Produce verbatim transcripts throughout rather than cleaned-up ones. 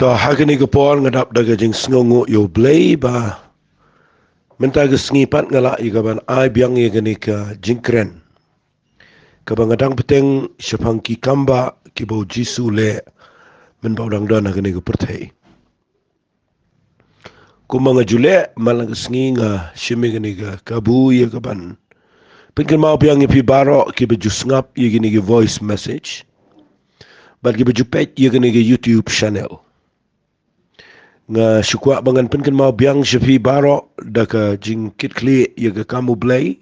To, ha kane ka por nga dap da ka jingsngewnguh ïa U Blei ba mynta ka sngi pat nga lah ïa ka ban ai biang ïa kane ka jingkren kaba nga dang bteng shaphang ki kam ba kiba U Jisu u leh mynba u dang don ha kane ka pyrthei. Kumba nga ju leh man la ka sngi, nga shim ïa kane ka kabu ïa ka ban pynkynmaw biang ïa phi baroh kiba ju sngap ïa kane ka voice message bad kiba ju peit ïa kane ka YouTube channel. Nga shu kwah ba ngan pynkynmaw biang sha phi baroh da ka jingkitkhlieh ïa ka kam U Blei.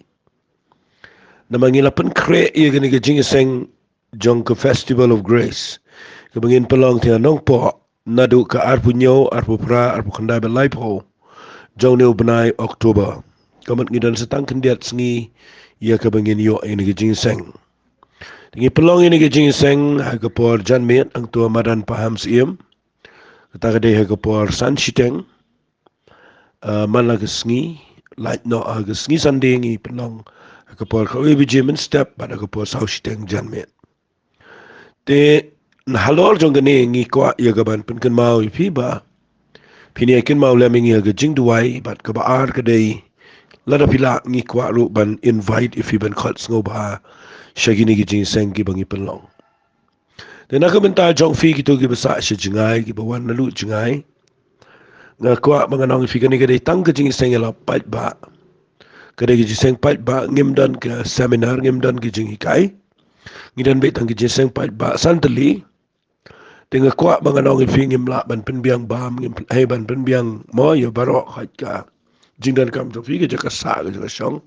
Namar ngi la pynkhreh ïa kane ka jingïaseng jong ka Festival of Grace kaba ngin pynlong te ha Nongpoh naduh ka arphew hynñiew, arphew phra, arphew khyndai bad laiphew jong une u bnai October. Ka mut ngi don sa tang khyndiat sngi ïa kaba ngin ïoh ïa kane ka jingïaseng. Te ngi pynlong ïa kane ka jingïaseng ha ka por janmiet hangto ha madan Pahamsyiem. Kata ka dei ha ka por san shiteng, ah, man la ka sngi, lait noh ha ka sngi Sunday ngi pynlong ha ka por khatwei baje mynstep bad ha ka por saw shiteng janmiet. Te halor jong kane ngi kwah ïa ka ban pynkynmaw ïa phi ba phin ïa kynmaw lem ïa ngi ha ka jingduwai, bad kaba ar ka dei lada phi lah ngi kwah ruh ban invite ïa phi ban khot sngewbha sha kine ki jingïaseng kiba ngi pynlong. Te na ka bynta jong phi kito kiba sah sha jngai, kiba wan naduh jngai, nga kwah ba ngan ong ïa phi kane ka dei tang ka jingïaseng ïalap paidbah. Ka dei ka jingïaseng paidbah, ngim don ka seminar, ngim don ka jinghikai. Ngi don beit tang ka jingïaseng paidbah san tylli. Te nga kwah ba ngan ong ïa phi ngim lah ban pynbiang bam, ngim pyn-, hei ban pynbiang mo ïa baroh, hooid ka jingdonkam jong phi, ka jaka sah, ka jaka shong.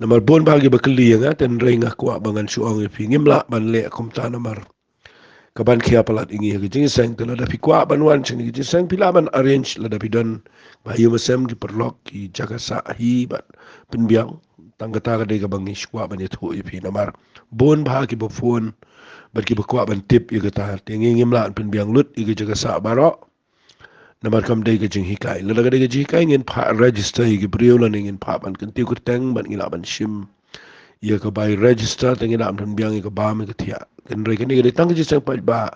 Namar bun bah kiba kylli ïa nga, te hynrei nga kwah ba ngan shu ong ïa phi ngim lah ban leh kumta namar ka ban khia palat ïa ngi ha ka jingïaseng. Te lada phi kwah ban wan sha kane ka jingïaseng phi lah ban arrange lada phi don ba ïa masem ki paralok, ki jaka sah hi bad pynbiang. Tang kata ka dei kaba ngi shu kwah ban ïathuh ïa phi namar bun bah kiba phone bad kiba kwah ban tip ïa kata. Te ngi ngim lah pynbiang lut ïa ka jaka sah baroh. Namar kam dei ka jinghikai. Lada ka dei ka jinghikai ngin phah register ïa ki briew lane ngin phah ban kyntiew kyrteng bad ngi lah ban shim ïa ka bai register, te ngi lah ban pynbiang ïa ka bam ïa ka thiah. Hynrei kane ka dei tang ka jingïaseng paidbah.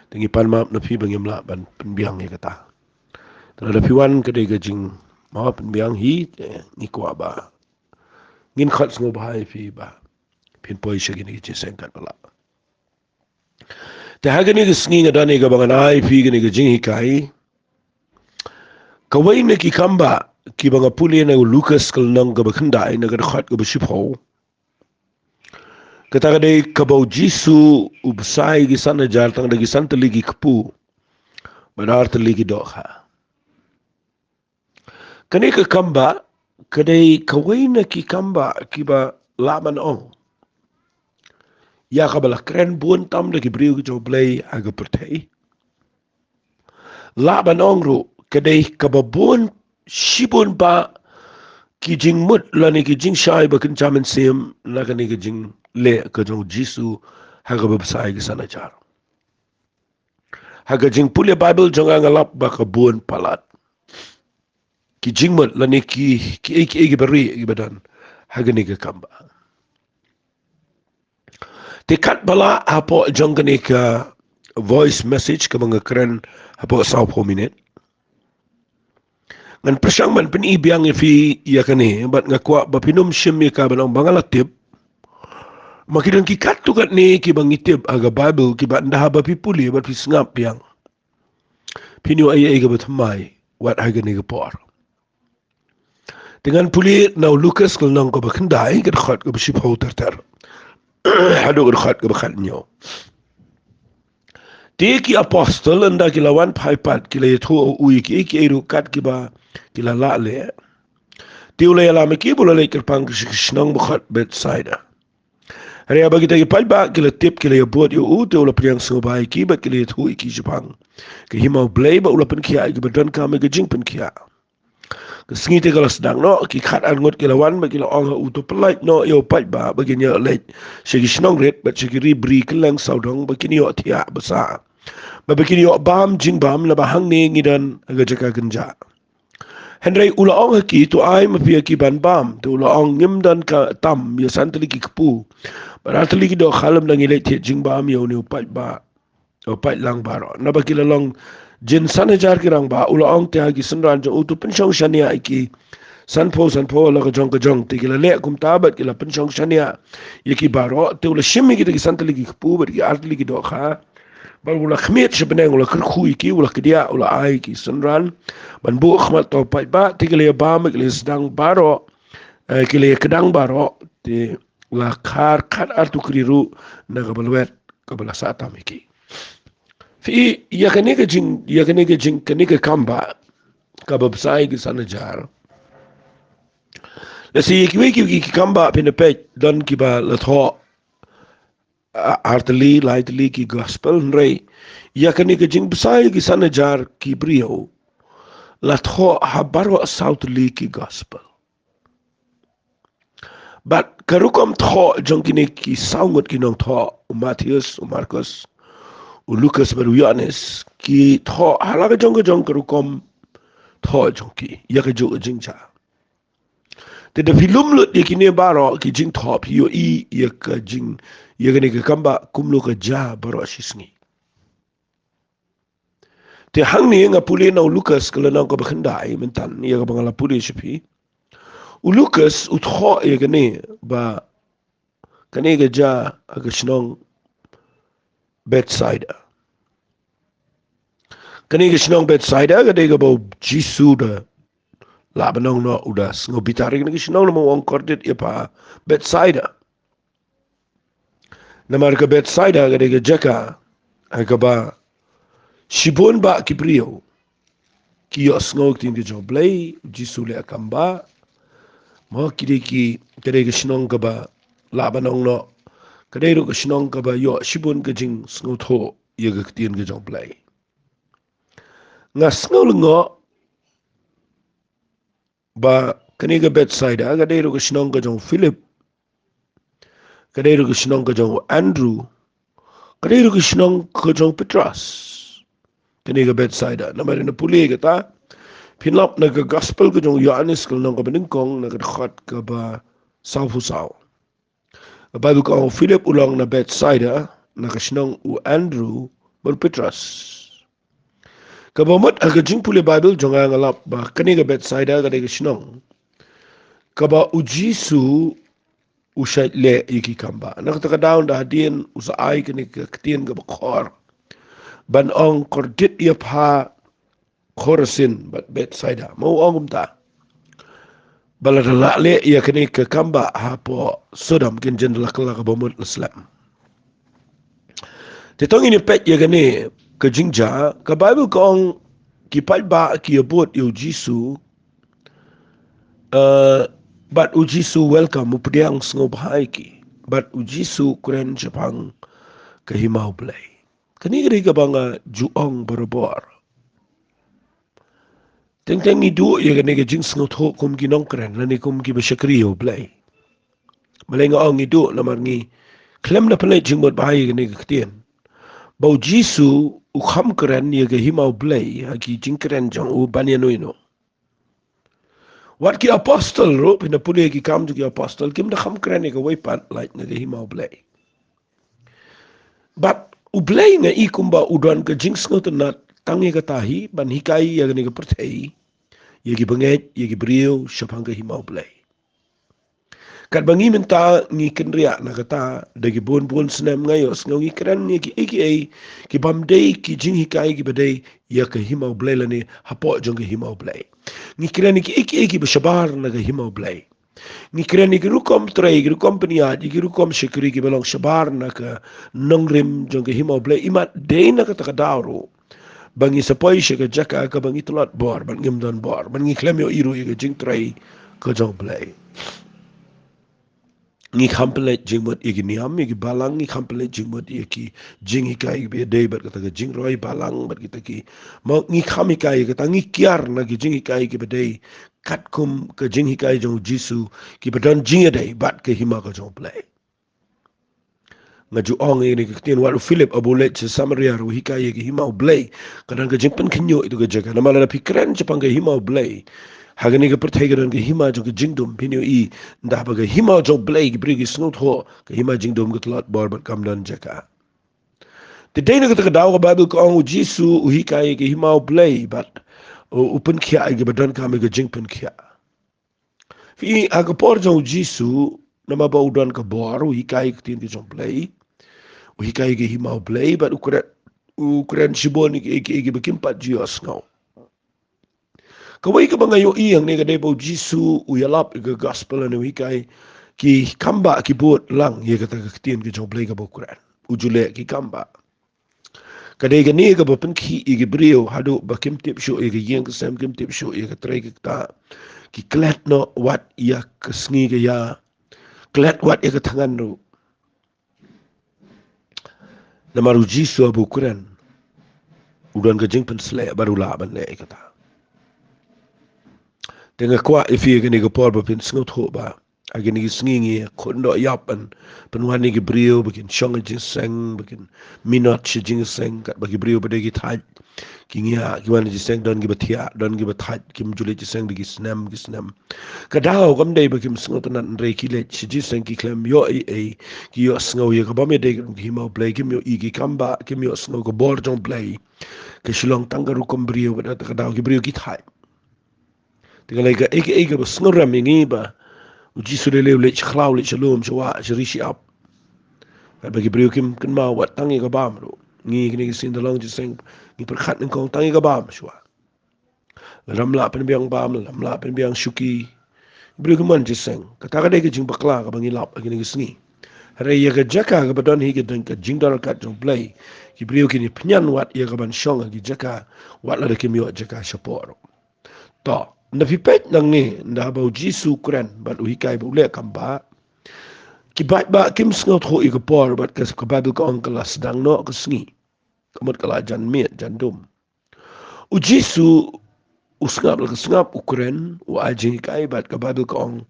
Te ngi pan map na phi ba ngim lah ban pynbiang ïa kata. Te lada phi wan ka dei ka jing, mo, pynbiang hi, te ngi kwah ba ngin khot sngewbha ïa phi ba phin poi sha kine ki jingïaseng katba lah. Te ha kane ka sngi nga don ïa kaba ngan ai ïa phi kane ka jinghikai. Kawei na ki kam ba kiba nga pule na u Lukas ka lynnong kaba khyndai na ka dkhot kaba shiphew. Kata ka dei kaba U Jisu u bsa ïa ki san hajar tang da ki san tylli ki kpu bad ar tylli ki dohkha. Kane ka kam ba ka dei kawei na ki kam ba kiba lah ban ong ïa kaba la kren bun tam da ki briew ki jong U Blei ha ka pyrthei. Lah ban ong ruh ka dei kaba bun, shibun bah ki jingmut lane ki jingshai ba kynja mynsiem na kane ka jingleh ka jong U Jisu ha kaba bsa ïa ki san hajar. Ha ka jingpule Baibl jong nga nga lap ba ka bun palat ki jingmut lane ki, kiei kiei kiba rieh kiba don ha kane ka kam ba. Te katba lah hapoh jong kane ka voice message kaba nga kren hapoh sawphew minit, ngan pyrshang ban pyni biang ïa phi ïa kane bad nga kwah ba phin ym shim ïa ka ban ong ba nga la tip. Ma ki don ki katto katne kiba ngi tip ha ka Baibl kiba ynda haba phi pule bad phi sngap biang phin ïoh ei ei kaba thymmai wat ha kane ka por. Te ngan pule na u Lukas ka lynnong kaba khyndai ka dkhot kaba shiphew ter ter haduh ka dkhot kaba khathynñiew. Te ki apostol ynda ki la wan phai pat ki la ïathuh ha u ïa kiei kiei ruh kat kiba ki la lah leh. Te u la ïalam ïa ki bad u la leit kyrpang sha ka shnong ba khot Bethsaida. Hynrei haba kita ki paidbah ki la tip ki la ïabud ïa u, te u la pdiang sngewbha ïa ki bad ki la ïathuh ïa ki shaphang ka hima U Blei bad u la pynkhiah ïa kiba donkam ïa ka jingpynkhiah. Ka sngi te ka la sdang noh, ki khatar ngut ki la wan bad ki la ong ha u, to pyllait noh ïa u paidbah ba kin ïaleit sha ki shnong rit bad sha ki ri bri kylleng sawdong ba kin ïoh thiah basa bad ba kin ïoh bam jingbam, naba hangne ngi don ha ka jaka kynjah. Hynrei u la ong ha ki, to ai ma phi ïa ki ban bam. Te u la ong, ngim don ka tam ïa san tylli ki kpu bad ar tylli ki dohkha, lymda ngi leit thied jingbam ïa une u paidbah u pait lang baroh. Naba ki la long jin san hajar ki rangbah, u la ong te ha ki synran jong u, to pynshong shaniah ïa ki sanphew sanphew la ka jong ka jong. Te ki la leh kumta bad ki la pynshong shaniah ïa ki baroh. Te u la shim ïa kita ki san tylli ki kpu bad ki ar tylli ki dohkha, bad u la khmied sha bneng, u la kyrkhu ïa ki, u la kdiah, u la ai ïa ki synran ban buh khmat uta u paidbah. Te ki la ïa bam, ki la ïa sdang baroh, eh, ki la ïa kdang baroh. Te la khar khat ar tukri ruh na kaba lwet kaba la sah tam ïa ki. Phi i, ïa kane ka jing, ïa kane ka jing, kane ka kambah kaba bsa ïa ki san hajar. Lehse ïa kiwei ki, ki kambah phin ïa peit don kiba la thoh, a, ar tylli, lai tylli ki gospel, hynrei ïa kane ka jingbsa ïa ki san hajar ki briew la thoh ha baroh saw tylli ki gospel. Bad ka rukom thoh jong kine ki saw ngut ki nongthoh, u Mathaios, u Markos, u Lukas bad u Ïoannis, ki thoh ha la ka jong ka jong ka rukom thoh jong ki ïa kajuh ka jingjia. Te da phi lum lut ïa kine baroh ki jingthoh, phi ïohi ïa ka jing, ïa kane ka kambah kumno ka jia baroh shisngi. Te hangne nga pule na u Lukas ka lynnong kaba khyndai mynta, ïa kaba nga la pule sha phi. U Lukas u thoh ïa kane ba kane ka jia ha ka shnong Bethsaida. Kane ka shnong Bethsaida ka dei kaba u Jisu u da lah ban ong noh u da sngew bitar ïa kane ka shnong namar u ong, kordit ïa pha Bethsaida. Namar ka Bethsaida ka dei ka jaka ha kaba shibun bah ki briew ki ïohsngew ïa ka ktien ka jong U Blei, u Jisu u leh kambah. Mo, ki dei ki, ka dei ka shnong kaba lah ban ong noh, ka dei ruh ka shnong kaba ïoh shibun ka jingsngewthuh ïa ka ktien ka jong U Blei. Nga sngew lyngngoh ba kane ka Bethsaida ka dei ruh ka shnong ka jong u Philip, ka dei ruh ka shnong ka jong u Andrew, ka dei ruh ka shnong ka jong u Petros. Kane ka Bethsaida, namar ïa na pule kata, phin lap na ka gospel ka jong u Ïoannis ka lynnong kaba nyngkong na ka dkhot kaba sawphew saw. Ka Baibl ka ong u Philip u long na Bethsaida, na ka shnong u Andrew bad u Petros. Kaba mut ha ka jingpule Baibl jong nga nga lap ba kane ka Bethsaida ka dei ka shnong kaba u Jisu u shait leh ïa ki kambah. Na kata ka daw ynda hadien u sa ai kane ka ktien kaba khor ban ong, kordit ïa pha Khorasin bad Bethsaida. Mo, u ong kumta. Ba lada lah leh ïa kane ka kambah hapoh Sodom, kin jan da la kylla kaba mut la slem. Te to ngin ïa peit ïa kane ka jingjia, ka Baibl ka ong ki paidbah ki ïa bud ïa u Jisu, eh, bad u Jisu welcome, u pdiang sngewbha ïa ki. Bad u Jisu u kren shaphang ka hima U Blei. Kane ka dei kaba nga ju ong barabor. Teng teng ngi duh ïa kane ka jingsngewthuh kum ki nongkren lane kum kiba shakri ïa U Blei. Balei nga ong ngi duh? Namar ngi khlem da pynleit jingmut bha ïa kane ka ktien ba u Jisu u kham kren ïa ka hima U Blei ha ki jingkren jong u ban ïano ïano. Wat ki apostol ruh, phin da pule ki Kam jong ki Apostol, kim da kham kren ïa kawei pat lait na ka hima U Blei. Bad U Blei nga i kumba u don ka jingsngewtynnat tang ïa kata hi, ban hikai ïa kane ka pyrthei ïa ki bangeit, ïa ki briew shaphang ka hima U Blei. Katba ngi mynta ngi kynriah na kata, da ki bun bun snem nga ïohsngew ngi kren ïa kiei kiei ki bym dei ki jinghikai kiba dei ïa ka hima U Blei lane hapoh jong ka hima U Blei. Ngi kren ïa kiei kiei kiba shabar na ka hima U Blei. Ngi kren ïa ki rukom trei, ki rukom pynïaid, ïa ki rukom shakri kiba long shabar na ka nongrim jong ka hima U Blei, imat dei na kata ka daw ruh ba ngi sa poi sha ka jaka kaba ngi tlot bor bad ngim don bor, bad ngi khlem ïohi ruh ïa ka jingtrei ka jong U Blei. Ngi kham pynleit jingmut ïa ki niam, ïa ki balang, ngi kham pynleit jingmut ïa ki jinghikai kiba ïadei bad kata ka jingroi balang bad kita ki. Mo, ngi kham hikai ïa kata, ngi kiar na ki jinghikai kiba dei katkum ka jinghikai jong u Jisu, kiba don jingïadei bad ka hima ka jong U Blei. Nga ju ong ïa kane ka ktien, wat u Philip haba u leit sha Samaria ruh u hikai ïa ka hima U Blei, ka don ka jingpynkhynñiuh ïa tu ka jaka. Namar lada phi kren shaphang ka hima U Blei ha kane ka pyrthei ka don ka hima jong ka jingdum, phin ïohi, ynda haba ka hima jong U Blei ki briew ki sngewthuh, ka hima jingdum ka tlot bor bad kam don jaka. Dei na kata ka daw ka Baibl ka ong u Jisu u hikai ïa ka hima u Blei bad u, u pynkhiah ïa kiba donkam ïa ka jingpynkhiah. Phi i ha ka por jong u Jisu, namar ba u don ka bor, u hikai ïa ka ktien ka jong u Blei, u hikai ïa ka hima u Blei bad u kren, u kren shibun ïa ki, ïa ki, ïa kiba kim pat ju ïohsngew. Kawei kaba nga ïohi hangne ka dei ba u Jisu u ïalap ïa ka gospel ne u hikai ki kam ba ki bud lang ïa kata ka ktien ka jong u Blei kaba u kren. U ju leh ki kam ba. Ka dei kane kaba pynkhih ïa ki briew haduh ba kim tip shuh ïa ka ïing ka sem, kim tip shuh ïa ka trei ka ktah. Ki klet noh wat ïa ka sngi ka ïa. Klet wat ïa ka thngan ruh. Namar u Jisu haba u kren, u don ka jingpynsleh bad u lah ban leh ïa kata. Te nga kwah ïa phi ïa kane ka por ba phin sngewthuh ba ha kine ki sngi ngi khun doh ïap ban pynwan ïa ki briew ba kin shong ha jingseng, ba kin minot sha jingseng, katba ki briew ba dei ki thait ki ngiah, ki wan ha jingseng, don kiba thiah, don kiba thait, kim ju leit jingseng da ki snem ki snem. Ka daw kam dei ba kim sngewtynnat, hynrei ki leit sha jingseng, ki khlem ïoh ei ei, ki ïohsngew ïa ka bym ïadei ka hima u Blei, kim ïohi ki kam ba, kim ïohsngew ka bor jong u Blei. Ka shu long tang ka rukom briew, bad kata ka daw ki briew ki thait. Te nga lei kaei kaei kaba sngewrem ïa ngi ba u Jisu lei lei u leit sha khlaw, leit sha lum, sha wah, sha ri shi ap. Katba ki briew kim kynmaw wat tang ïa ka bam ruh. Ngi kine ki sien da long jingseng, ngi pyrkhat nyngkong tang ïa ka bam shuwa. Lada ym lah pynbiang bam, lada ym lah pynbiang shuki, briew kim wan jingseng. Kata ka dei ka jingbakla kaba ngi lap ha kine ki sngi. Hynrei ïa ka jaka kaba don hi ka don ka jingdon ryngkat jong u Blei, ki briew kin ïa pynïan wat ïa ka ban shong ha ki jaka, wat lada kim ïoh jaka shapoh ruh. To, ynda phi peit nangne, ynda haba u Jisu u kren bad u hikai bad u leh kam ba, ki paidbah kim sngewthuh ïa ka por bad ka, ka Baibl ka ong ka la sdang noh ka sngi. Ka mut ka la jan miet jan dum. U Jisu u sngap la ka sngap, u kren, u ai jinghikai, bad ka Baibl ka ong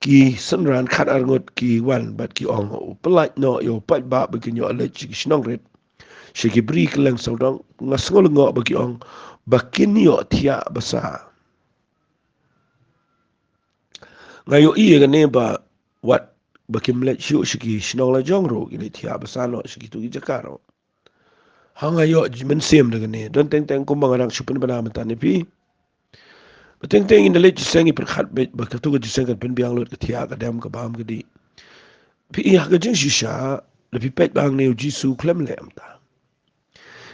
ki synran khatar ngut ki wan bad ki ong, u pyllait noh ïa u paidbah ba kin ïoh leit sha ki shnong rit, sha ki bri kylleng sawdong. Nga sngew lyngngoh ba ki ong ba kin ïoh thiah basa. Nga ïohi ïa kane ba wat ba kim leit shuh sha ki shnong la jong ruh, ki leit thiah basa noh sha kitu ki jaka ruh. Ha nga ïoh mynsiem da kane, don teng teng kumba nga dang shu pynbna mynta ne phi. Ba teng teng ynda leit jingseng ngi pyrkhat beit ba katu ka jingseng kan pynbiang lut, ka thiah ka dem, ka bam ka dih. Phi i ha ka jingshisha, lada phi peit ba hangne u Jisu khlem leh kumta.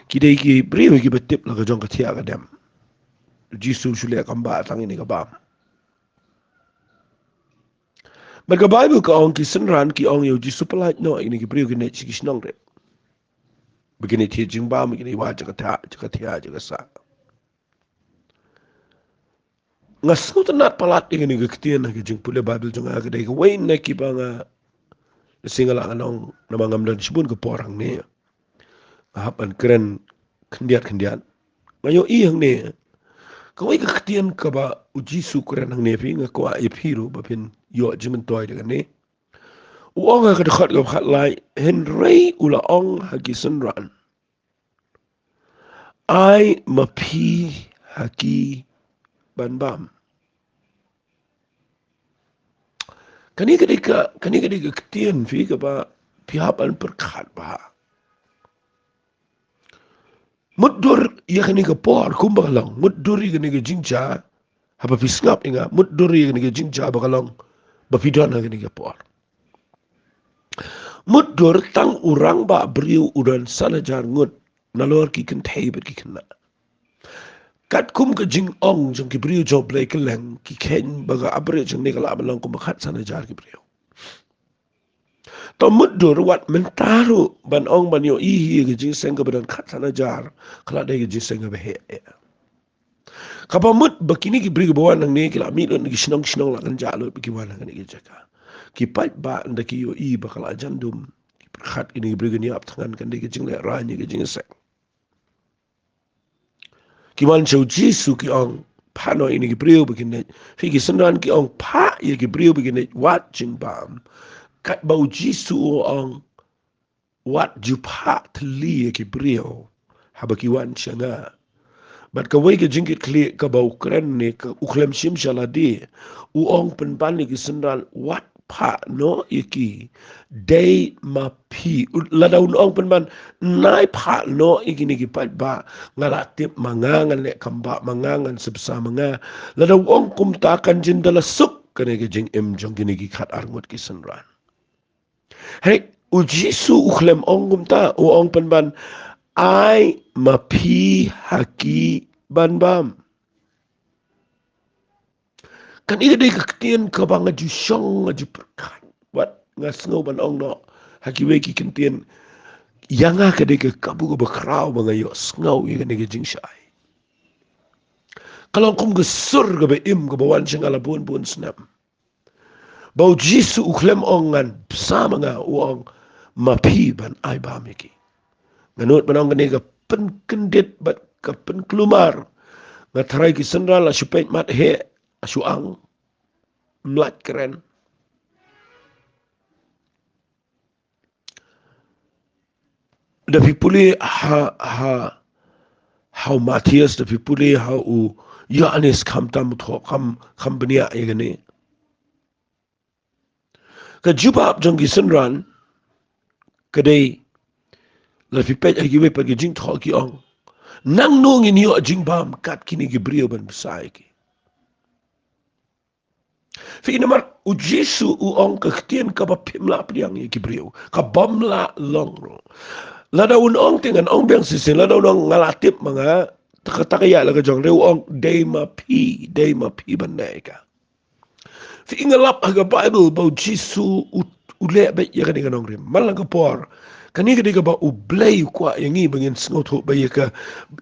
Ki dei ki briew kiba tip la ka jong ka thiah ka dem. U Jisu shu leh kam ba tang ïa kane ka bam. Bad ka Baibl ka ong ki synran ki ong ïa u Jisu pyllait noh ïa kine ki briew kin leit sha ki shnong rit. Ba kin ïa thied jingbam, ba kin ïa wad jaka thiah, jaka thiah, jaka sah. Nga sngewtynnat palat ïa kane ka ktien ha ka jingpule Baibl jong nga, ka dei kawei na kiba nga, lehse nga lah ban ong namar ngam don shibun ka por hangne. Nga hap ban kren khyndiat khyndiat. Nga ïohi hangne kawei ka ktien kaba u Jisu u kren hangne, phi, nga kwah ïa phi ruh ba phin ïoh jingmyntoi da kane. U ong ha ka dkhot kaba khatlai, hynrei u la ong ha ki synran, ai ma phi ha ki ban bam. Kane ka dei ka, kane ka dei ka ktien, phi, kaba phi hap ban pyrkhat bha. Mutdur ïa kane ka por kumba ka long, mutdur ïa kane ka jingjia, haba phi sngap ïa nga, mutdur ïa kane ka jingjia ba ka long, ba phi don ha kane ka por. Mutdur tang u rangbah briew u don san hajar ngut, nalor ki kynthei bad ki khynnah. Katkum ka jingong jong ki briew jong u Blei kylleng, ki kheiñ ba ka average jong kane ka lah ban long kumba khatsan hajar ki briew. To mutdur wat mynta ruh ban ong ban ïohi hi ka jingseng kaba don khatsan hajar, ka la dei ka jingseng kaba heh. Kaba mut ba kine ki briew kiba wan hangne ki la mih lut na ki shnong shnong, la kynjah lut ba ki wan ha kane ka jaka. Ki paidbah ynda ki ïohi ba ka la jan dum, ki pyrkhat kine ki briew kin ïap thngan, kan dei ka jinglehrain ïa ka jingseng. Ki wan sha u Jisu ki ong, phah noh ïa kine ki briew ba kin leit. Phi, ki synran ki ong, phah ïa ki briew ba kin leit wad jingbam. Katba u Jisu u ong, wat ju phah thylli ïa ki briew haba ki wan sha nga. Bad kawei ka jingkitkhlieh kaba u kren ne ka, u khlem shim sha lade, u ong pynban ïa ki synran, wat phah noh ïa ki, dei ma phi. Lada un ong pynban, nai phah noh ïa kine ki paidbah, nga la tip ma nga ngan leh kam bha, ma nga ngan sngewbha ma nga. Lada u ong kumta kan jin da la suk kane ka jingim jong kine ki khat ar ngut ki synran. Hei, u Jisu u khlem ong kumta, u ong pynban, ai ma phi ha ki ban bam. Kane ka dei ka ktien kaba nga ju shong, nga ju pyrkhat. Wat nga sngew ban ong noh ha kiwei ki ktien, ïa nga ka dei ka kabu kaba khraw ba nga ïohsngew ïa kane ka jingshai. Ka long kum ka sur kaba im kaba wan sha nga la bun bun snem. Ba u Jisu u khlem ong ngan bsa ma nga, u ong ma phi ban ai bam ïa ki. Nga nud ban ong kane ka pynkyndit bad ka pynkulmar. Nga tharai ki synran la shu peit mat heh, la shu ang, mlait kren. Da phi pule ha, ha, ha u Mathaios, da phi pule ha u Ïoannis, khamtam u thoh, kham, kham bniah ïa kane. Ka jubab jong ki synran ka dei, lada phi peit ha kiwei pat ki jingthoh ki ong, nangno ngin ïoh jingbam kat kine ki briew ban bsa ïa ki. Phi i namar u Jisu u ong ka ktien kaba phim lah pdiang ïa ki briew, kabym lah long ruh. Lada un ong te ngan ong biang shisien, lada un ong nga la tip ma nga, ta ka, ta ka ïa la ka jong re, u ong dei ma phi, dei ma phi ban leh ïa ka. Phi i, nga lap ha ka Baibl ba u Jisu u, u leh beit ïa kane ka nongrim man la ka por. Kane ka dei kaba U Blei u kwah ïa ngi ba ngin sngewthuh ba ïa ka,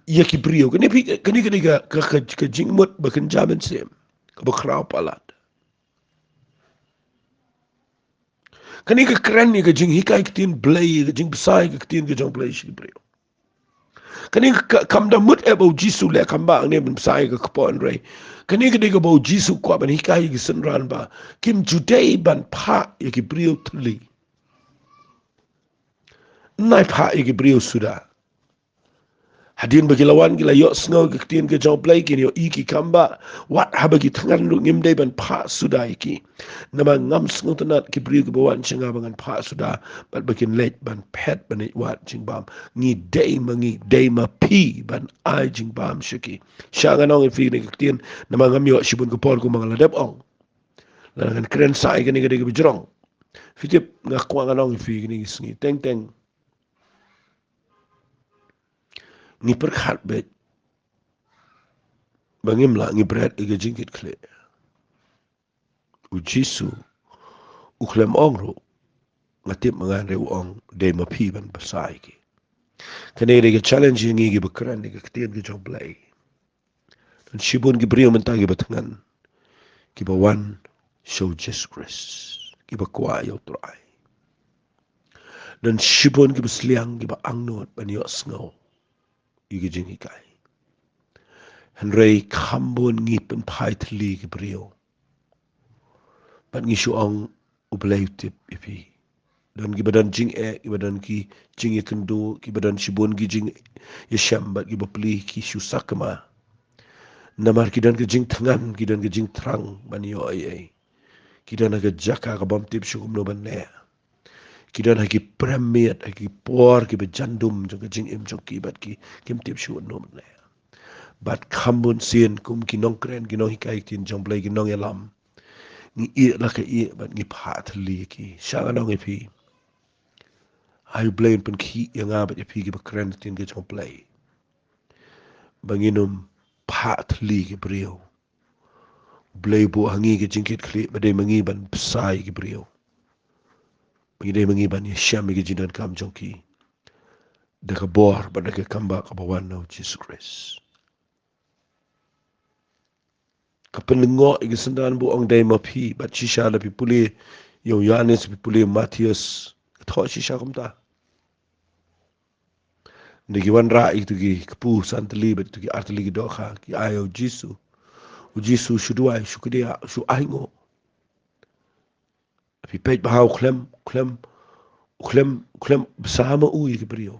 ïa ki briew. Kane phi, kane ka dei ka, ka, ka, ka jingmut ba kynja mynsiem, kaba khraw palat. Kane ka kren ïa ka jinghikai ktien Blei, ka jingbsa ïa ka ktien ka jong Blei sha ki briew. Kane ka, kam da mut eh ba u Jisu u leh kam bha hangne ban bsa ïa ka kpoh, hynrei kane ka dei kaba u Jisu u kwah ban hikai ïa ki synran ba kim ju dei ban phah ïa ki briew thylli. Nai phah ïa ki briew suda. Hadien ba ki la wan, ki la ïohsngew ïa ka ktien ka jong U Blei, kin ïohi ki kam bha. Wat haba ki thngan ruh ngim dei ban phah suda ïa ki. Namar ngam sngewtynnat ki briew kiba wan sha nga ba ngan phah suda bad ba kin leit ban phet ban ïeit wad jingbam. Ngi dei ma ngi, dei ma phi ban ai jingbam sha ki. Sha ngan ong ïa phi kane ka ktien, namar ngam ïoh shibun ka por kumba nga la dep ong. Lada ngan kren sa ïa kane ka dei kaba jrong. Phi tip, nga kwah ngan ong ïa phi kine ki sngi, teng teng ngi pyrkhat beit ba ngim lah, ngi bret ïa ka jingkitkhlieh. U Jisu u khlem ong ruh nga tip ma nga, hynrei u ong dei ma phi ban bsa ïa ki. Kane dei ka challenge ïa ngi kiba kren ïa ka ktien ka jong U Blei. Don shibun ki briew mynta kiba thngan, kiba wan sha u Jisu Khrist, kiba kwah ïa U Trai. Don shibun kiba sliang, kiba angnud ban ïohsngew ïa ki jinghikai. Hynrei kham bun ngi pynphai thylli ki briew. Bad ngi shu ong U Blei u tip ïa phi. Don kiba don jingeh, kiba don ki jingïakynduh, kiba don shibun ki jingïashem bad kiba plie ki shu sakma. Namar ki don ka jingthngan, ki don ka jingthrang ban ïoh ei ei. Ki don ha ka jaka kabym tip shuh kumno ban leh. Ki don ha ki prem miet, ha ki por kiba jandum jong ka jingim jong ki bad ki, kim tip shuh kumno ban leh. Bad kham bun sien kum ki nongkren, ki nonghikai ktien jong U Blei, ki nongïalam, ngi ïeh la ka ïeh bad ngi phah thylli ïa ki. Sha ngan ong ïa phi, ai U Blei un pynkhih ïa nga bad ïa phi kiba kren ktien ka jong U Blei ba ngin ym phah thylli ki briew. U Blei u buh ha ngi ka jingkitkhlieh ba dei ma ngi ban bsa ïa ki briew, ba dei ma ngi ban ïashem ïa ki jingdonkam jong ki da ka bor bad da ka kam bha kaba wan na u Jisu Khrist. Ka pynlyngngoh ïa ki synran ba u ong dei ma phi, bad shisha lada phi pule ïa u Ïoannis, phi pule ïa u Mathaios, ka thoh shisha kumta. Hynrei ki wanrah ïa kito ki kpu san tylli bad kito ki ar tylli ki dohkha, ki ai ïa u Jisu. U Jisu u shu duwai, u shu kdiah, u shu ainguh. Phi peit bha, u khlem, u khlem, u khlem, u khlem bsa ma u ïa ki briew.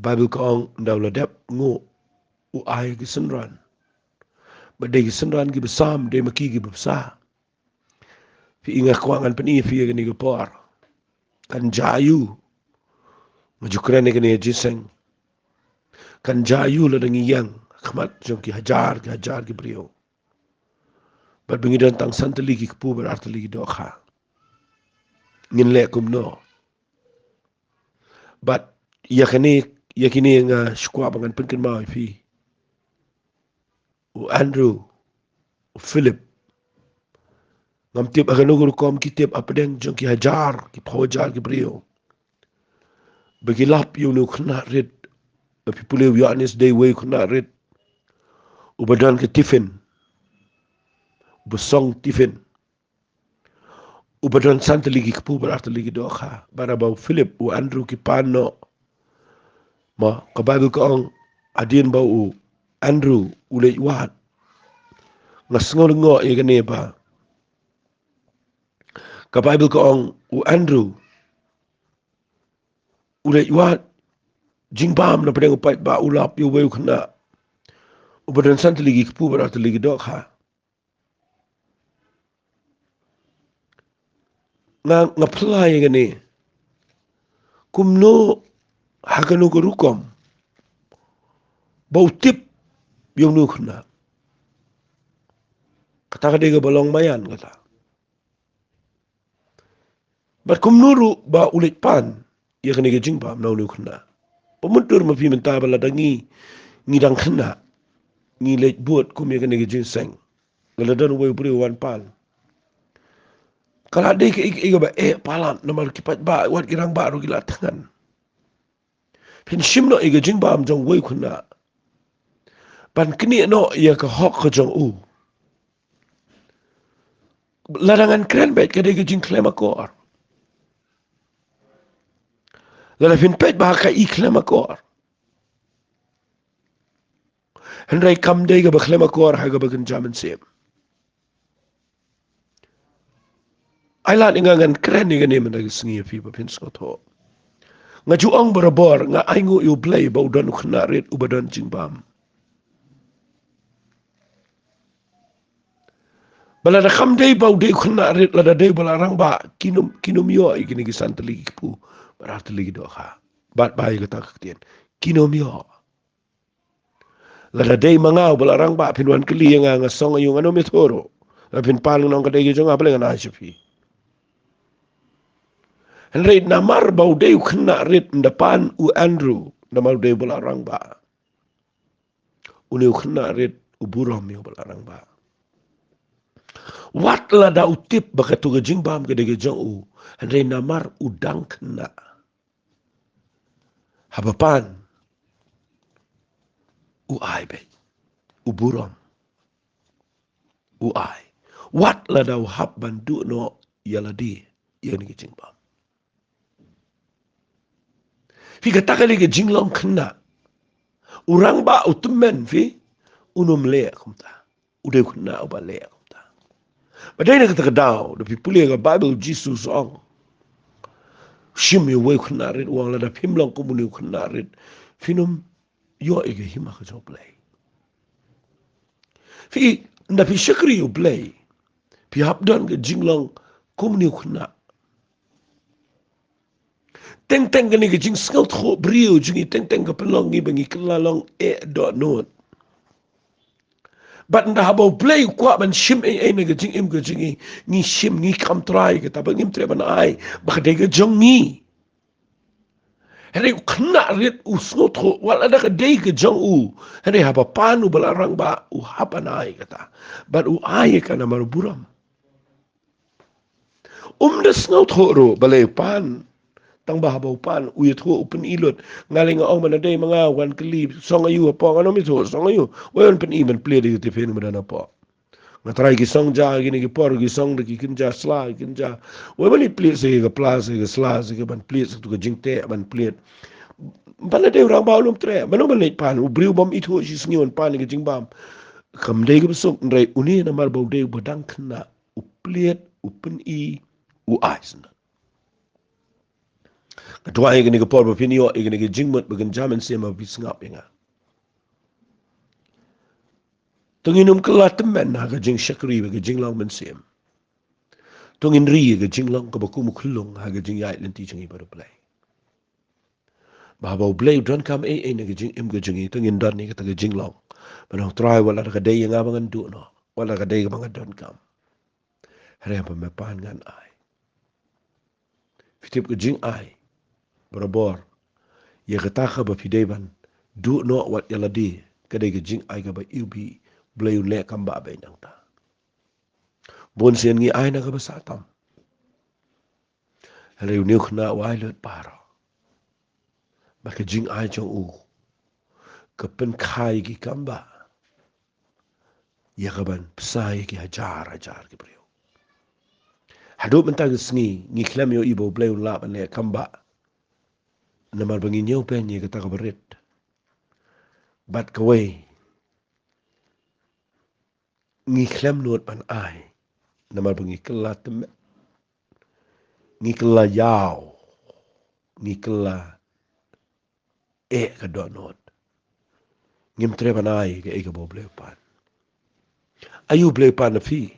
Baibl ka ong, ynda u la dep nguh, u ai ki synran. Bad dei ki synran kiba sam, dei ma ki kiba bsa. Phi i nga kwah ngan pyni ïa phi ïa kane ka por. Kan jia aiu? Nga ju kren ïa kane ha jingïaseng. Kan jia aiu lada ngi ïeng ha khmat jong ki hajar, ki hajar ki briew? Bad ba ngi don tang san tylli ki kpu bad ar tylli ki dohkha. Ngin leh kumno? Bad ïa kane, ïa kine nga sngewkwah ba ngan pynkynmaw ïa phi. U Andrew, u Philip. Ngam tip ha kano ka rukom ki tip hapdeng jong ki hajar, ki phew hajar ki briew. Ba ki lap ïa une u khynnah rit, ba phi pule u Ïoannis dei uwei u khynnah rit. Uba don ka tiffin. Uba song tiffin. Uba don san tylli ki kpu bad ar tylli ki dohkha. Bad haba u Philip, u Andrew ki pan noh. Ma, ka Baibl ka ong, hadien ba u Andrew u leit wad. Nga sngew lyngngoh ïa kane ba. Ka Baibl ka ong, u Andrew u leit wad jingbam na pdeng u paidbah, u lap ïa uwei u khynnah. Uba don san tylli ki kpu bad ar tylli ki dohkha. Nga, nga pynlait ïa kane. Kumno, ha kano ka rukom ba u tip ïa une u khynnah? Kata ka dei kaba long maïan kata. Bad kumno ruh ba u leit pan ïa kane ka jingbam na une u khynnah? Ba mynta ma phi mynta ba lada ngi, ngi dang khynnah, ngi leit bud kum ïa kane ka jingïaseng. Lada don uwei u briew u wan pan, ka la dei kaei kaei kaba eh palat namar ki paidbah, wat ki rangbah ruh ki la thngan. Phin shim noh ïa ka jingbam jong uwei u khynnah ban knieh noh ïa ka hok ka jong u. Lada ngan kren beit ka dei ka jingkhlem akor. Lada phin peit ba ka i khlem akor. Hynrei kam dei kaba khlem akor ha kaba kynja mynsiem. Ai lad ïa nga ngan kren ïa kane mynta ka sngi ïa phi ba phin sngewthuh. Nga ju ong barabor, nga ainguh ïa U Blei ba u don u khynnah rit uba don jingbam. Ba lada kam dei ba u dei u khynnah rit, lada dei ba la rangbah, kin ym, kin ym ïoh ïa kine ki san tylli ki kpu bad ar tylli ki dohkha. Bad ba ïa kata ka ktien, kin ym ïoh. Lada dei ma nga uba la rangbah, phin wan kylli ïa nga, nga song aiu, ngan ym ïathuh ruh. Lada phin pan ngan ong ka dei ka jong nga, balei ngan ai sha phi? Hynrei namar ba u dei u khynnah rit, ynda pan u Andrew, namar u dei uba la rangbah. Une u khynnah rit u burom ïa uba la rangbah. Wat lada u tip ba kato ka jingbam ka dei ka jong u, hynrei namar u dang khynnah, haba pan, u ai beit, u burom, u ai. Wat lada u hap ban duh noh ïa lade ïa kane ka jingbam. Phi, kata ka dei ka jinglong khynnah. U rangbah u tymmen, phi, un ym leh kumta. U dei u khynnah uba leh kumta. Ba dei na kata ka daw, da phi pule ka Baibl, u Jisu u ong, shim ïa uwei u khynnah rit, u ong lada phim long kum une u khynnah rit, phin ym ïoh ïa ka hima ka jong U Blei. Phi, ynda phi shakri U Blei, phi hap don ka jinglong kum une u khynnah. Teng teng kane ka jingsngewthuh briew jong ngi, teng teng ka pynlong ngi ba ngi kylla long eh dohnud. Bad ynda haba U Blei u kwah ban shim ei ei na ka jingim ka jong ngi, ngi shim, ngi kam trai kata, ba ngim treh ban ai ba ka dei ka jong ngi. Hynrei u khynnah rit u sngewthuh, wat lada ka dei ka jong u, hynrei haba pan uba la rangbah u hap ban ai kata. Bad u ai ïa ka namar u burom. Um da sngewthuh ruh balei u pan. Tang ba haba u pan u ïathuh, u pyni lut. Nga lei nga ong ba lada dei ma nga, wan kylli, song aiu hapoh, ngan ym ïathuh song aiu. Wei, wan pyni ban plied ïa ka tiffin ba don hapoh. Nga trai ki song ja kine ki por, ki song da ki kynja sla, ki kynja. Wei, ban plied sa ka pla, sa ka sla, sa ka ban plied, sa tu ka jingteh ban plied. Ba lada dei u rangbah un ym treh, mano ban leit pan, u briew bym ithuh shi sngi un pan ïa ka jingbam. Kam dei kaba suk, hynrei une namar ba u dei uba dang khynnah, u plied, u pyni, u ai sngewbha. Nga duwai ïa kane ka por ba phin ïoh ïa kane ka jingmut ba kynja mynsiem ba phi sngap ïa nga. To ngin ym kylla tymmen ha ka jingshakri bad ka jinglong mynsiem. To ngin ri ïa ka jinglong kaba kum u khyllung ha ka jingïaid lynti jong ngi bad U Blei. Ba haba U Blei u donkam ei ei na ka jingim ka jong ngi, to ngin don ïa kata ka jinglong ban ong, Trai, wat la ka dei ïa nga ba ngan duh noh, wat la ka dei kaba nga donkam, hynrei haba me pan ngan ai. Phi tip, ka jingai barabor ïa kata kaba phi dei ban duh noh wat ïa lade, ka dei ka jingai kaba U Blei un leh kam ba bha nangta. Bun sien ngi ai na kaba sah tam, hynrei Une u Khynnah u ai lut baroh. Bad ka jingai jong u ka pynkha ïa ki kam ba, ïa kaban bsa ïa ki hajar hajar ki briew. Haduh mynta ka sngi ngi khlem ïohi ba U Blei un lah ban leh kam ba, namar ba ngi ñiew beiñ ïa kata kaba rit. Bad kawei, ngi khlem nud ban ai namar ba ngi kylla tymmen, ngi kylla ïaw, ngi kylla eh ka dohnud. Ngim treh ban ai kaei kaba U Blei u pan. Aïu U Blei u pan na phi?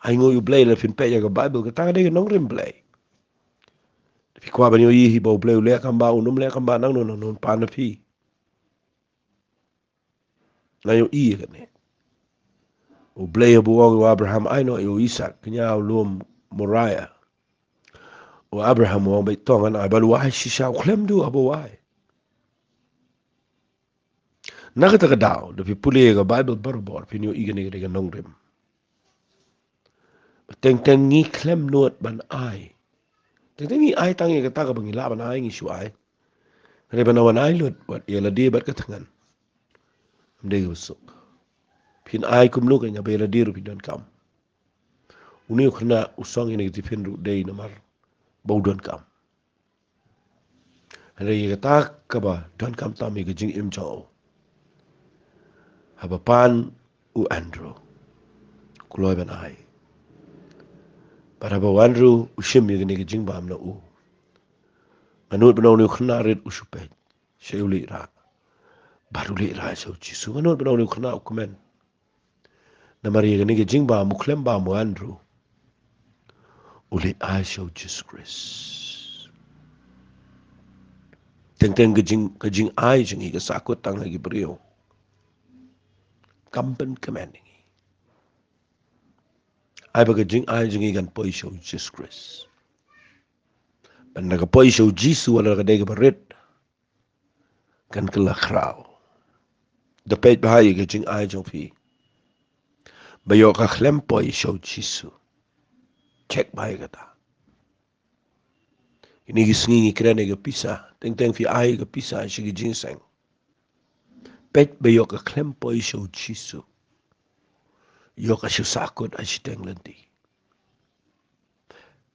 Ainguh ïa U Blei. Lada phin peit ïa ka Baibl, kata ka dei ka nongrim Blei. Phi kwah ban ïohi hi ba U Blei u leh kam ba, un ym leh kam ba, nangno nangno un pan na phi? Nga ïohi ïa kane. U Blei haba u ong ïa u Abraham, ai noh ïa u Isaak, kñia ha u lum Moriah, u Abraham u ong, beit to ngan ai. Bad u ai shisha, u khlem duh haba u ai. Na kata ka daw, lada phi pule ïa ka Baibl barabor, phin ïohi kane ka dei ka nongrim. Ba teng teng ngi khlem nud ban ai. Teng teng ngi ai tang ïa kata kaba ngi lah ban ai, ngi shu ai. Hynrei ban wan ai lut wat ïa lade bad ka thngan, ym dei kaba suk. Phin ai kumno kein haba ïa lade ruh phi donkam? Une u Khynnah u song ïa kane ka tiffin ruh dei namar ba u donkam. Hynrei ïa kata kaba donkam tam ïa ka jingim jong u, haba pan u Andrew, u kloi ban ai. Bad haba u Andrew u shim ïa kane ka jingbam na u, nga nud ban ong une u khynnah rit u shu peit sha u leit rah. Bad u leit rah sha u Jisu. Nga nud ban ong une u khynnah u kmen. Namar ïa kane ka jingbam, u khlem bam u Andrew, u leit ai sha u Jisu Khrist. Teng teng ka jing, ka jingai jong ngi ka sahkut tang ha ki briew. Kam pynkmen ïa ngi. Ai ba ka jingai jong ngi kan poi sha u Jisu Khrist. Ban da ka poi sha u Jisu, wat la ka dei kaba rit, kan kylla khraw. Da peit bha ïa ka jingai jong phi ba ïoh ka khlem poi sha u Jisu. Check bha ïa kata. Kine ki sngi ngi kren ïa ka pisa, teng teng phi ai ka pisa sha ki jingïaseng. Peit ba ïoh ka khlem poi sha u Jisu, ïoh ka shu sahkut ha shiteng lynti.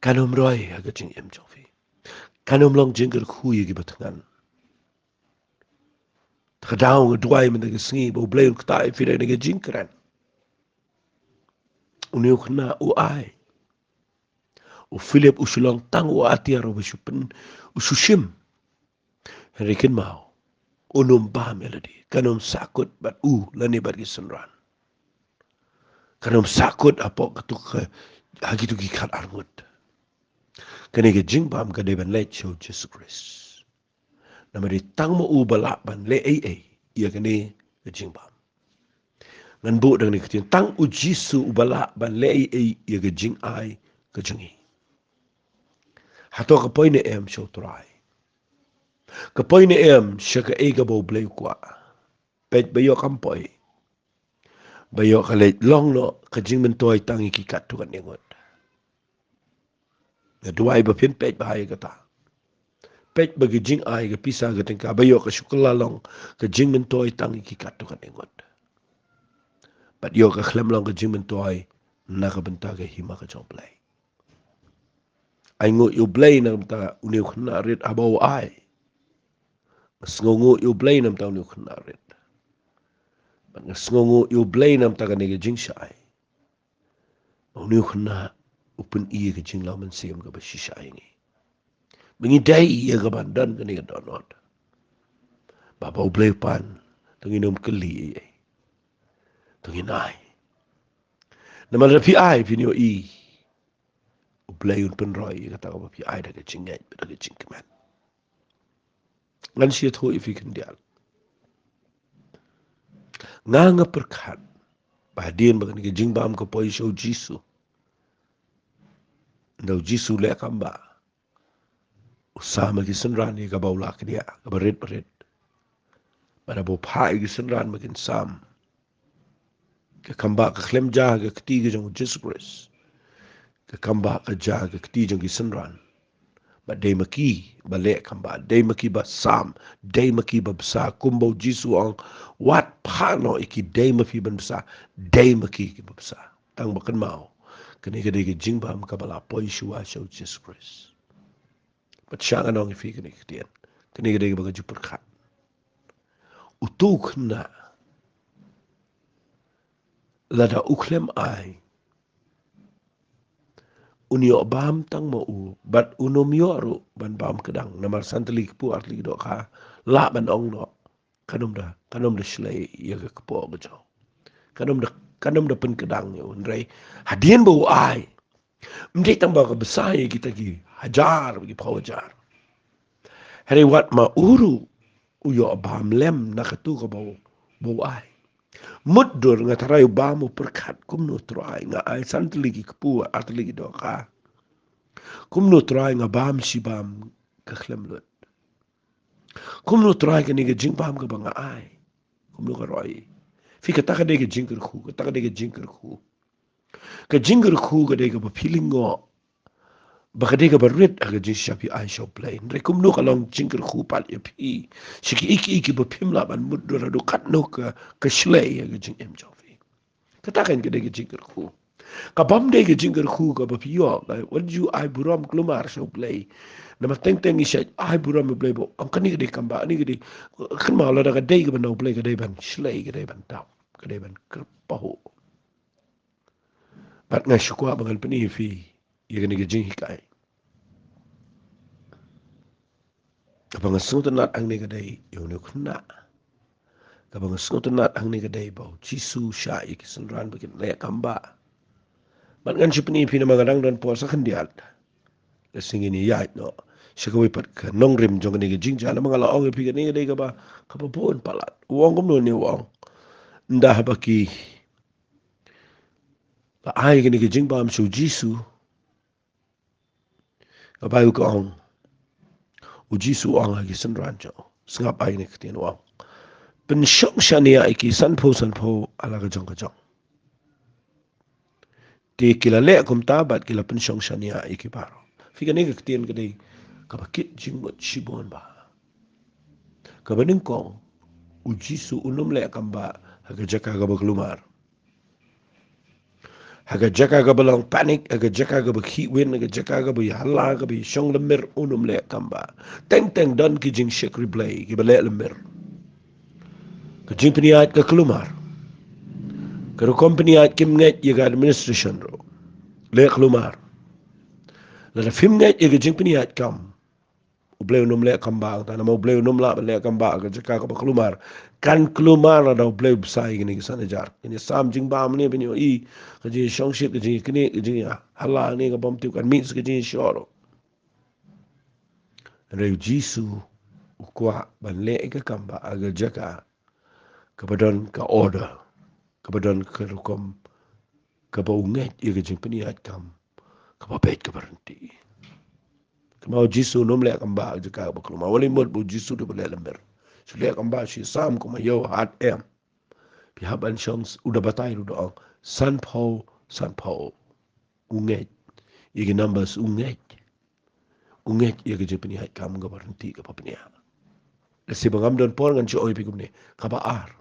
Kan ym roi ha ka jingim jong phi. Kan ym long jingkyrkhu ïa kiba thngan. Te ka daw nga duwai mynta ka sngi ba U Blei un ktah ïa phi da kane ka jingkren. Une u khynnah u ai. U Philip u shu long tang u atiar uba shu pyn, u shu shim. Hynrei kynmaw, un ym bam ïa lade, kan ym sahkut bad u lane bad ki synran. Kan ym sahkut hapoh katu ka, ha kitu ki khatar ngut. Kane ka jingbam ka dei ban leit sha u Jisu Khrist. Namar dei tang ma u ba lah ban leh ei ei ïa kane ka jingbam. Ngan buh da kane ka ktien, tang u Jisu uba lah ban leh ei ei ïa ka jingai ka jong ngi. Hato ka poi ne em sha u Trai? Ka poi ne em sha kaei kaba U Blei u kwah? Peit ba ïoh kam poi, ba ïoh ka leit long noh ka jingmyntoi tang ïa ki katto katne ngut. Nga duwai ba phin peit bha ïa kata. Peit ba ka jingai, ka pisa, ka tyngka, ba ïoh ka shu kylla long ka jingmyntoi tang ïa ki katto katne ngut. Bad ïoh ka khlem long ka jingmyntoi na ka bynta ka hima ka jong U Blei. Ainguh ïa U Blei na ka bynta une u khynnah rit haba u ai. Nga sngewnguh ïa U Blei na ka bynta une u khynnah rit. Bad nga sngewnguh ïa U Blei na ka bynta kane ka jingshai. Ba une u khynnah u pyni ïa ka jinglong mynsiem kaba shisha ïa ngi. Ba ngi dei ïa ka ban don kane ka dohnud. Ba haba U Blei u pan, to ngin ym kylli ei ei. To ngin ai. Namar lada phi ai, phin ïohi U Blei un pynroi ïa kata kaba phi ai da ka jingngeit bad da ka jingkmen. Ngan sa ïathuh ïa phi khyndiat. Nga, nga pyrkhat ba hadien ba kane ka jingbam ka poi sha U Jisu, ynda U Jisu u leh kam ba u sam ïa ki synran ïa kaba u la kdiah, kaba rit ba rit. Bad haba u phah ïa ki synran ba kin sam, ka kam ba ka khlem jia ha ka kti ka jong U Jisu Khrist. Ka kam ba ka jia ha ka kti jong ki synran. Bad dei ma ki ba leh kam ba, dei ma ki ba sam, dei ma ki ba bsa, kumba U Jisu u ong, wat phah noh ïa ki, dei ma phi ban bsa, dei ma ki kiba bsa. Tang ba kynmaw, kane ka dei ka jingbam kaba la poi shuwa sha U Jisu Khrist. Bad sha ngan ong ïa phi kane ka ktien, kane ka dei kaba nga ju pyrkhat. Uto u khynnah, lada u khlem ai, un ïoh bam tang ma u, bad un ym ïoh ruh ban bam kdang, namar san tylli ki kpu, ar tylli ki dohkha, lah ban ong noh, kan ym da, kan ym da shlei ïa ka kpoh ka jong u. Kan ym da, kan ym da pynkdang ïa u, hynrei hadien ba u ai, ym dei tang ba ka bsa ïa kita ki hajar, ki phew hajar. Hynrei wat ma u ruh u ïoh bam lem na katu kaba u, ba u ai. Mutdur nga tharai u bam, u pyrkhat, kumno Trai, nga ai san tylli ki kpu, ar tylli ki dohkha. Kumno Trai nga bam shibam ka khlem lut. Kumno Trai kane ka jingbam kaba nga ai, kumno ka roi. Phi, kata ka dei ka jingkyrkhu, kata ka dei ka jingkyrkhu. Ka jingkyrkhu ka dei kaba phi lyngngoh ba ka dei kaba rit ha ka jingshisha phi ai sha U Blei. Hynrei kumno ka long jingkyrkhu pat ïa phi sha kiei kiei kiba phim lah ban mutdur haduh katno ka, ka shlei ha ka jingim jong phi. Kata kan ka dei ka jingkyrkhu. Ka bym dei ka jingkyrkhu kaba phi ïoh, ka, wat ju ai burom kulmar sha U Blei. Namar teng teng ngi shait ai burom U Blei ba ong kane ka dei kam ba, kane ka dei, kynmaw, lada ka dei kaba na U Blei ka dei ban shlei, ka dei ban dap, ka dei ban kyrpad. Bad nga sngewkwah ba ngan pyni ïa phi ïa kane ka jinghikai. Kaba nga sngewtynnat hangne ka dei ïa une u khynnah. Kaba nga sngewtynnat hangne ka dei ba U Jisu u shah ïa ki synran ba kin leh kam ba. Bad ngan shu pyni ïa phi namar nga dang don por sa khyndiat. Lehse ngin ïaid noh sha kawei pat ka nongrim jong kane ka jingjia, namar nga la ong ïa phi kane ka dei kaba, kaba bun palat. U ong kumno ne, u ong, ynda haba ki la ai kane ka jingbam sha U Jisu, ka Baibl ka ong, U Jisu u ong ha ki synran jong u, sngap, ai ne ka ktien, u ong, pynshong shaniah ïa ki sanphew sanphew ha la ka jong ka jong. Te ki la leh kumta bad ki la pynshong shaniah ïa ki baroh. Phi, kane ka ktien ka dei kaba kit jingmut shibun bha. Kaba nyngkong, U Jisu un ym leh kam ba ha ka jaka kaba kulmar, ha ka jaka kaba long panic, ha ka jaka kaba khih win, ha ka jaka kaba ïa hala, kaba ïa shong lymir, un ym leh kam ba. Teng teng don ki jingshakri Blei kiba leh lymir. Ka jingpynïaid ka kulmar. Ka rukom pynïaid, kim ngeit ïa ka administration ruh, leh kulmar. Lada phim ngeit ïa ka jingpynïaid kam, U Blei un ym leh kam ba, tang namar U Blei un ym lah ban leh kam ba ha ka jaka kaba kulmar. Kan kulmar lada U Blei u bsa ïa kine ki san hajar. Kine sam jingbam ne, phin ïohi, ka jingshongshit, ka jingknieh, ka jingïahala ne, ka bym tip kan mih sa ka jingshor. Hynrei U Jisu u kwah ban leh ïa ka kam ba ha ka jaka kaba don ka order, kaba don ka rukom, kaba u ngeit ïa ka jingpynïaid kam kaba beit, kaba ryntih. Kumba U Jisu un ym leh kam ba ha ka jaka kaba kulmar. Wat la mut ba U Jisu u dei ba leh lymir, shu leh kam ba, shu sam kum ïa u hat em. Phi hap ban shong, u da batai ruh, u da ong, sanphew sanphew. U ngeit ïa ki numbers, u ngeit. U ngeit ïa ka jingpynïaid kam kaba ryntih, kaba pynïaid. Lehse ba ngam don por ngan shu ong ïa phi kumne. Kaba ar,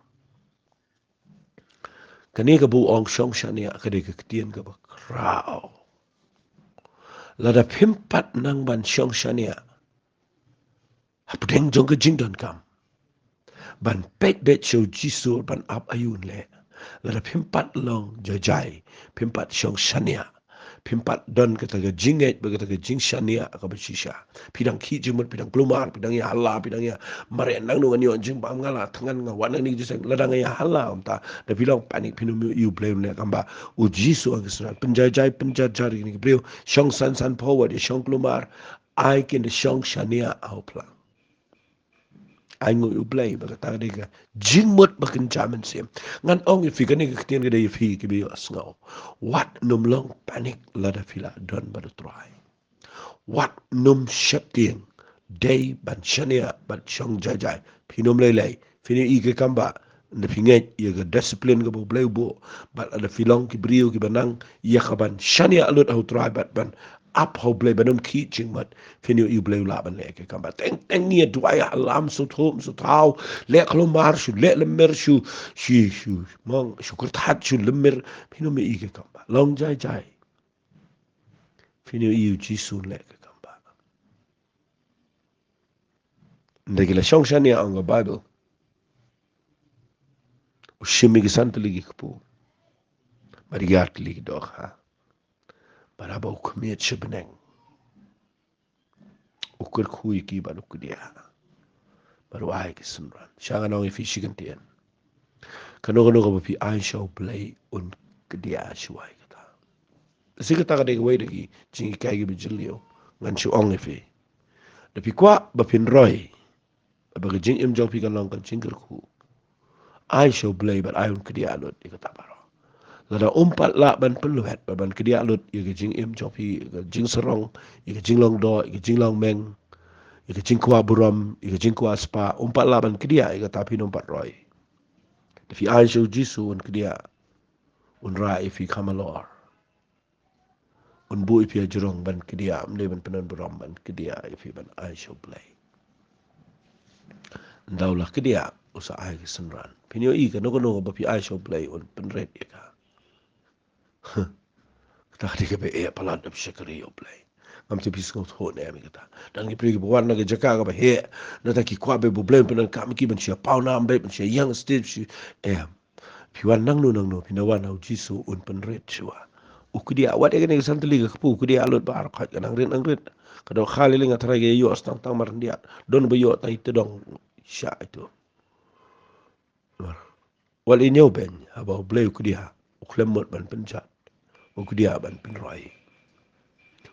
kane kaba u ong shong shaniah ka dei ka ktien kaba khraw. Lada phim pat nang ban shong shaniah hapdeng jong ka jingdonkam, ban peit beit sha U Jisu ban ap aïu un leh, lada phim pat long jai jai, phim pat shong shaniah, phim pat don kata ka jingngeit bad kata ka jingshaniah kaba shisha. Phi dang khih jingmut, phi dang kulmar, phi dang ïa hala, phi dang ïa mareh nangno, ngan ïoh jingbam, nga la thngan, nga wan nangne jingseng, lada nga ïa hala, kumta. Da phi long panic, phin ym ïohi U Blei un leh, kumba U Jisu u ong ha ki synran: Pynjaijai, pynjarjar ïa kine ki briew, shong san san phew wat, ïa shong kulmar, ai kin da shong shaniah ha u phlang. Ai nguh ïa U Blei ba kata ka dei ka jingmut ba kynja mynsiem. Ngan ong ïa phi, kane ka ktien ka dei ïa phi kiba ïohsngew. Wat nym long panic lada phi la don bad U Trai. Wat nym sheptieng. Dei ban shaniah bad shong jaijai. Phin ym lei lei. Phin ïohi ïa ka kam ba, ynda phi ngeit ïa ka discipline kaba U Blei u buh, bad lada phi long ki briew kiba nang ïa kaban shaniah lut ha U Trai bad ban ap ha U Blei, ban ym khih jingmut, phin ïohi U Blei u lah ban leh ïa ka kam ba. Teng teng ngi ïa duwai ha lam, shu thuh shu thaw, leh kulmar shu, leh lymmer shu, shu, shu mong, shu kyrthat shu lymmer, phin ym ïohi ïa ka kam ba. Long jaijai, phin ïohi U Jisu un leh ïa ka kam ba. Ynda ki la shong shaniah, ong ka Baibl, u shim ïa ki san tylli ki kpu, bad ïar tylli ki dohkha, bad haba u khmied sha bneng, u kyrkhu ïa ki bad u kdiah, bad u ai ki synran. Sha ngan ong ïa phi shi kyntien. Kano kano kaba phi ai sha U Blei un kdiah shuwa ïa kata. Shi kata ka dei kawei na ki jinghikai kiba jylliew ngan shu ong ïa phi. Da phi kwah ba phin roi, ba ka jingim jong phi kan long ka jingkyrkhu, ai sha U Blei bad ai un kdiah lut ïa kata baroh. Lada um pat lah ban pynlwet bad ban kdiah lut ïa ka jingim jong phi, ïa ka jingsarong, ïa ka jinglong doh, ïa ka jinglong meng, ïa ka jingkwah burom, ïa ka jingkwah spah, um pat lah ban kdiah ïa kata, phin ym pat roi. Da phi ai sha U Jisu un kdiah, un rah ïa phi kham halor. Un buh ïa phi hajrong ban kdiah, ym dei ban pyndonkam burom, ban kdiah ïa phi ban ai sha U Blei. Ynda u la kdiah, u sa ai ki synran. Phin ïohi kano kano ba phi ai sha U Blei un pynrit ïa ka. Kata ka dei kaba eh palat, da phi shakri ïa U Blei. Ngam tip phi sngewthuh ne em ïa kata. Don ki briew kiba wan na ka jaka kaba heh, nangta ki kwah ba U Blei un pyndonkam ïa ki ban shu pawnam bad ban shu ïeng stage shu, em. Phi wan nangno nangno, phi wan ha U Jisu, un pynrit shuwa. U kdiah, wat ïa kane ka san tylli ka kpu, u kdiah lut ba ar khoit, ka nang rit nang rit. Ka dohkha lei lei nga tharai ka ïoh tang tang markhyndiat. Don ba ïoh tang i tdong shah ito. Wat ïa ñiew beiñ, haba U Blei u kdiah, u khlem mut ban pynjot. U kdiah ban pynroi.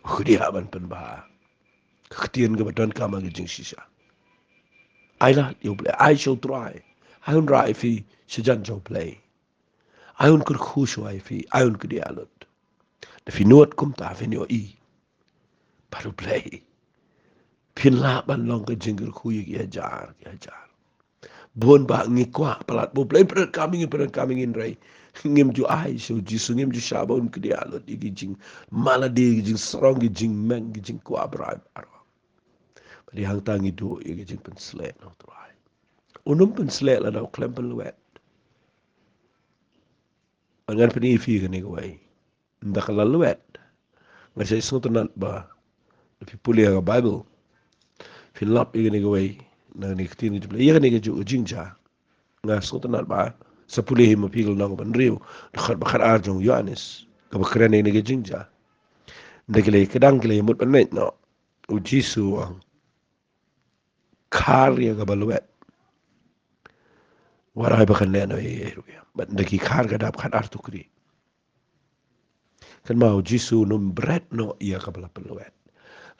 U kdiah ban pynbha. Ka ktien kaba donkam ha ka jingshisha. Ai lad ïa U Blei, ai sha U Trai. Ai un rah ïa phi shajan jong U Blei. Ai un kyrkhu shuwa ïa phi, ai un kdiah lut. Da phi nud kumta, phin ïohi bad U Blei. Phin lah ban long ka jingkyrkhu ïa ki hajar ki hajar. Bun bah ngi kwah palat ba U Blei un pyndonkam ïa ngi, pyndonkam ïa ngi, hynrei ngim ju ai sha U Jisu, ngim ju shah ba un kdiah lut ïa ki jingmalade, ki jingsarong, ki jingmeng, ki jingkwah brai baroh. Bad ïa hangta ngi duh ïa ki jingpynsleh na U Trai. Un ym pynsleh lada u khlem pynlwet. Ngan pyni ïa phi kane kawei. Ynda ka la lwet, nga sa sngewtynnat ba, da phi pule ïa ka Baibl, phin lap ïa kane kawei na kane ka ktien ka jingpule, ïa kane ka ju-, ka jingjia. Nga sngewtynnat ba sa pule hi ma phi ka lynnong kaba hynriew, dkhot ba khatar jong u Ïoannis, kaba kren ïa kane ka jingjia. Ynda ki la ïa kdang, ki la ïa mut ban leit noh, U Jisu u ong, khar ïa kaba lwet. Wat ai ba kan leh noh ïa ei ruh ïa. Bad ynda ki khar ka dap khatar tukri. Kynmaw, U Jisu un ym bret noh ïa kaba la pynlwet.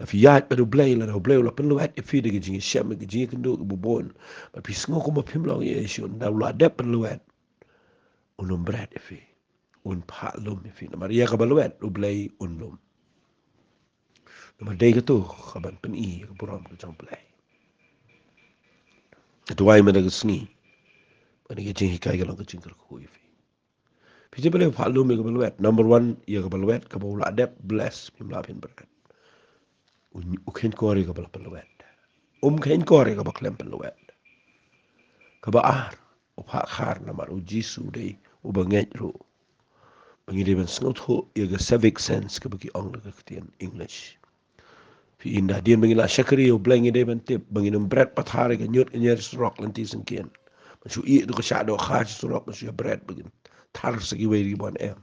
Lada phi ïaid bad U Blei, lada U Blei u la pynlwet ïa phi da ki jingïashem, ki jingïakynduh kiba bun, bad phi sngew kumba phim long ei ei shuh, ynda u la dep pynlwet, un ym bret ïa phi. Un phah lum ïa phi. Namar ïa kaba lwet U Blei un lum. Namar dei kato kaban pyni ïa ka burom ka jong U Blei. Ka duwai mynta ka sngi, ba kane ka jinghikai ka long ka jingkyrkhu ïa phi. Phi tip balei u phah lum ïa kaba lwet? Number one, ïa kaba lwet, kaba u la dep bless, phim lah phin bret. U, u kheiñkor ïa kaba la pynlwet. Um kheiñkor ïa kaba khlem pynlwet. Kaba ar, u phah khar namar U Jisu u dei uba ngeit ruh. Ba ngi dei ban sngewthuh ïa ka civic sense kaba ki ong da ka ktien English. Phi, ynda hadien ba ngi la shakri ïa U Blei ngi dei ban tip ba ngin ym bret pathar ïa ka ñiut ka ñier surok lynti syngkien. Ban shu ïeh ïa ka shah dohkha sha surok ban shu ïa bret ba kin thar sa kiwei kiban em.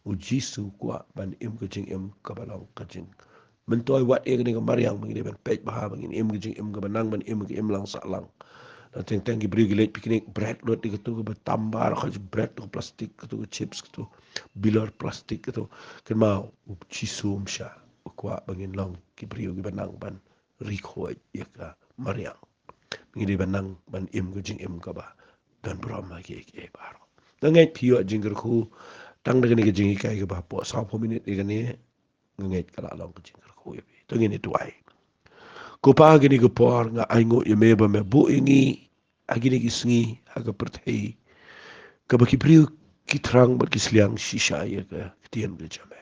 U Jisu u kwah ban im ka jingim kaba long ka jing. Mynta wat ïa kane ka mariang ba ngi dei ban peit bha, ba ngin im ka jingim kaba nang ban im ka imlang sahlang. Teng teng ki briew ki leit picnic, bret lut ïa katu kaba tam bha, ka bret, katu ka plastik, katu ka chips, katu bilor plastik, katu. Kynmaw, u Jisu um shah, u kwah ba ngin long ki briew kiba nang ban ri khuid ïa ka mariang. Ngi dei ban nang ban im ka jingim kaba don burom ha kiei kiei baroh. Nga ngeit phi ïoh jingkyrkhu tang da kane ka jinghikai kaba hapoh sawphew minit ïa kane. Nga ngeit ka la long ka jingkyrkhu ïa phi. To ngin ïa duwai. Ko Pa, ha kine ki por nga ainguh ïa me ba me buh ïa ngi ha kine ki sngi ha ka pyrthei kaba ki briew ki thrang bad ki sliang shisha ïa ka ktien ka jong me.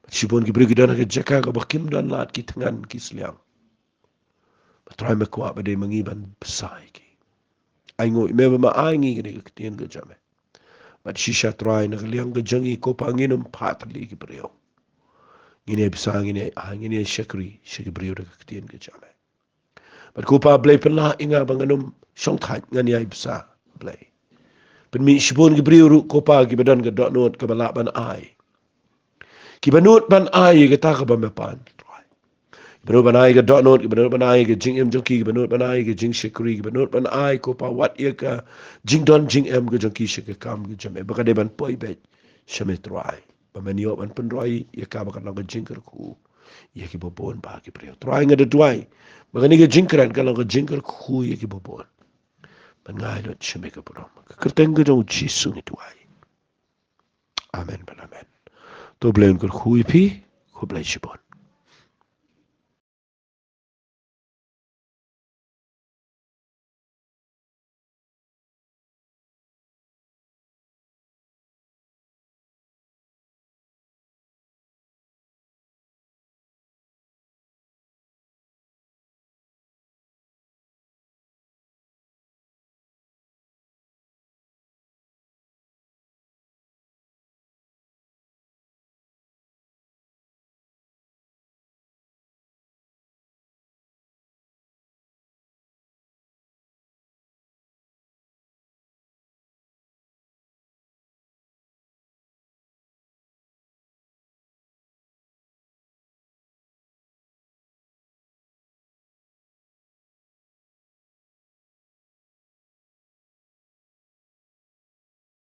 Bad shibun ki briew ki don ha ka jaka kaba kim don lad ki thngan ki sliang. Bad Trai, me kwah ba dei ma ngi ban bsa ïa ki. Ainguh ïa me ba me ai ngi kane ka ktien ka jong me. Bad shisha Trai, na ka liang ka jong ngi, ko Pa, ngin ym phah tylli ki briew. Ngin ïa bsa, ngin ïa ai, ngin ïa shakri sha ki briew da ka ktien ka jong me. Bad ko Pa, Blei, pynlah ïa nga ba ngan ym shongthait, ngan ïai bsa, Blei. Pynmih shibun ki briew ruh ko Pa kiba don ka dohnud kaba lah ban ai, kiba nud ban ai ïa kata kaba me pan, Trai. Kiba nud ban ai ka dohnud, kiba nud ban ai ka jingim jong ki, kiba nud ban ai ka jingshakri, kiba nud ban ai ko Pa wat ïa ka jingdon jingem ka jong ki sha ka kam ka jong me, ba ka dei ban poi beit sha me, Trai. Ba men ïoh ban pynroi ïa ka ba kan long ka jingkyrkhu ïa kiba bun ba ki briew. Trai, nga da duwai ba kane ka jingkren kan long ka jingkyrkhu ïa kiba bun. Ban ngai lut sha me ka burom. Ka kyrteng ka jong u Jisu ngi duwai. Amen bad amen. To Blei un kyrkhu ïa phi. Khublei shibun.